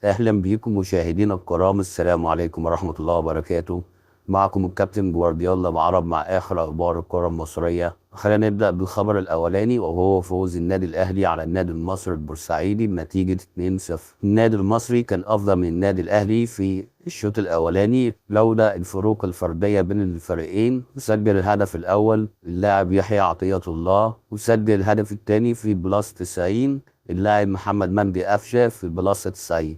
اهلا بيكم مشاهدينا الكرام، السلام عليكم ورحمة الله وبركاته. معكم الكابتن جوارديولا العرب مع اخر اخبار الكره المصرية. خلينا نبدا بالخبر الاولاني، وهو فوز النادي الاهلي على النادي المصري البورسعيدي بنتيجة 2-0. النادي المصري كان افضل من النادي الاهلي في الشوط الاولاني لولا الفروق الفردية بين الفريقين. وسجل الهدف الاول اللاعب يحيى عطية الله، وسجل الهدف الثاني في plus 90 اللاعب محمد مجدي قفشه في plus 90.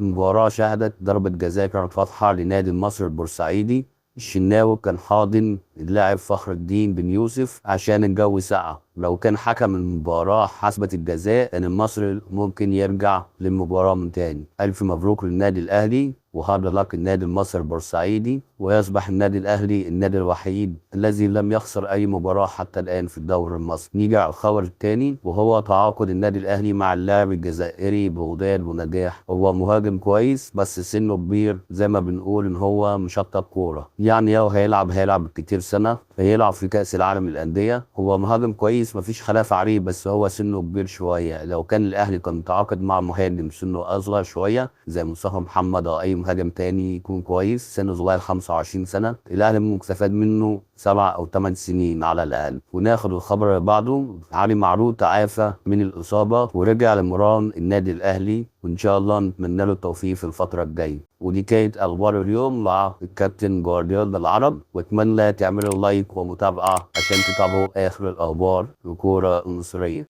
المباراة شهدت ضربة جزاء كانت واضحة لنادي المصري البورسعيدي. الشناوي كان حاضن اللاعب فخر الدين بن يوسف عشان الجو سقع. لو كان حكم المباراة حسبت الجزاء ان المصري ممكن يرجع للمباراة من تاني. ألف مبروك للنادي الأهلي و hard luck النادي المصري البورسعيدي. ويصبح النادي الأهلي النادي الوحيد الذي لم يخسر أي مباراة حتى الآن في الدوري المصري. نيجي على الخبر الثاني، وهو تعاقد النادي الأهلي مع اللاعب الجزائري بغداد بونجاح. هو مهاجم كويس بس سنة كبير، زي ما بنقول إن هو مشطب كورة، يعني لو هيلعب كتير سنة، هيلعب في كأس العالم للأندية. هو مهاجم كويس مفيش خلاف عليه، بس هو سنة كبير شوية. لو كان الأهلي كان تعاقد مع مهاجم سنة أصغر شوية زي مصطفى محمد أو أي مهاجم تاني يكون كويس سنة صغير 25 سنة، الأهلي ممكن يستفاد منه 7 أو 8 سنين على الأقل. وناخد الخبر اللي بعده، علي معلول تعافى من الإصابة ورجع لمران النادي الأهلي، وإن شاء الله نتمنى له التوفيق في الفترة الجاية. ودي كانت أخبار اليوم مع الكابتن جوارديولا العرب، وأتمنى تعملوا like ومتابعة عشان تتابعوا آخر الأخبار الكورة المصرية.